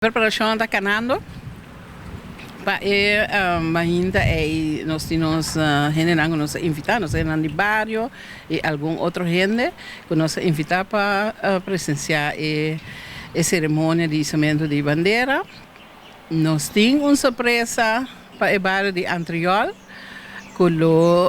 Preparashon ta kanando pa e mainta ei. Nos tin nos hendenan ku nos a invitá, nos hendenan di bario i algun otro hende ku nos a invitá pa presensiá e seremonia di isamentu di bandera. Nos tin un sorpresa pa e bario di Antriol ku lo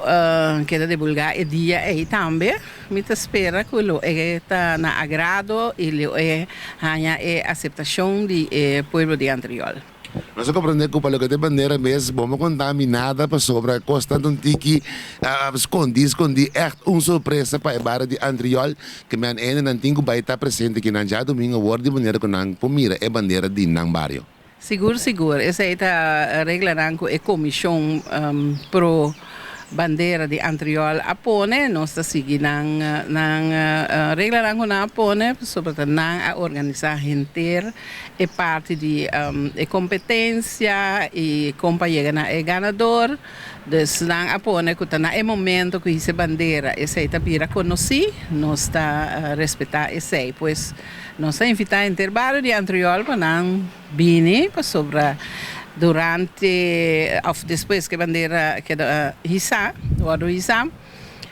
keda debulgá e dia ei tambe. Mi ta spera ku lo e ta na agrado i lo e haña e aseptashon di e pueblo di Antriol. Nos a komprendé ku pa loke ta e bandera mes, bo no konta mi nada pasobra kos ta un tiki skondí skondí. Ègt un sorpresa pa e bario di Antriol ke men hendenan tin ku bai ta presente kinan djadumingu awor di manera ku nan por mira e bandera di nan bario. Sigur sigur, esei ta reglanan ku e komishon pro bandera di Antriol a pone. Nos ta sigui nan nan reglanan ku nan a pone pasobra ta nan a organisá henter e parti di e kompetensia i kon pa yega na e ganador. Dus nan a pone ku ta na e momento ku hisa e bandera esei ta bira konosí, nos ta respetá esei. Pues nos ta invitá henter bario di Antriol pa nan bini pasobra durante òf despues ku e bandera keda hisá, wòrdu hisá,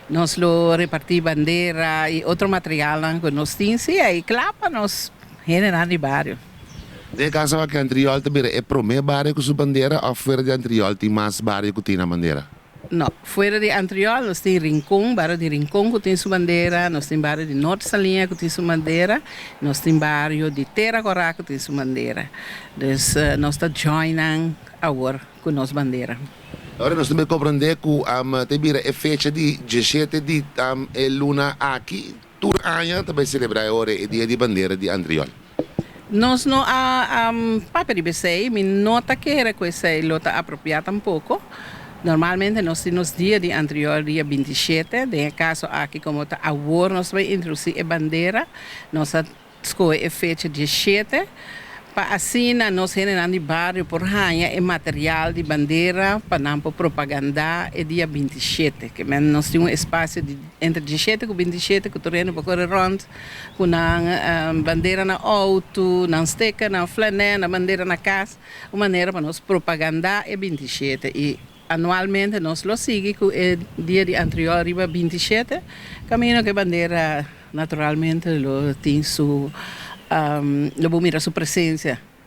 nos lo repartí bandera i otro materialnan ku nos tin si ei kla pa nos hendenan di bario. Den e kaso aki Antriol ta bira e promé bario ku su bandera òf fuera di Antriol tin mas bario ku tin nan bandera? No, fuera di Antriol nos tin Rincon, bario di Rincon ku tin su bandera, nos tin bario di Nort Saliña ku tin su bandera, nos tin bario di Tera Kòrá ku tin su bandera. Dus nos ta join nan awor ku nos bandera. Ora nos ta bay comprende cu ta bira e fecha di diesshete di e luna aki, tur aña ta bay celebra e ora e dia di bandera di Antriol. Nos no a papia riba esei, mi no ta kere ku esei lo ta apropiá tampoko. Normalmente nos tin nos dia di anterior dia 27, den e kaso aki komo ta awor nos ta bai introdusí e bandera, nos a skohe e fecha 17 pa asina nos hendenan di bario por haña e material di bandera pa nan por propagandá e dia 27. Ke men nos tin un espasio di entre 17 ku 27 ku tur hende por kore rònt Ku nan bandera na outo, nan sticker, nan flanè, nan bandera na kas, un manera pa nos propagandá e 27. I anualmente nos lo sigui ku e dia di Antriol riba 27, kaminda ku e bandera naturalmente lo tin su, lo bo mira su presensia.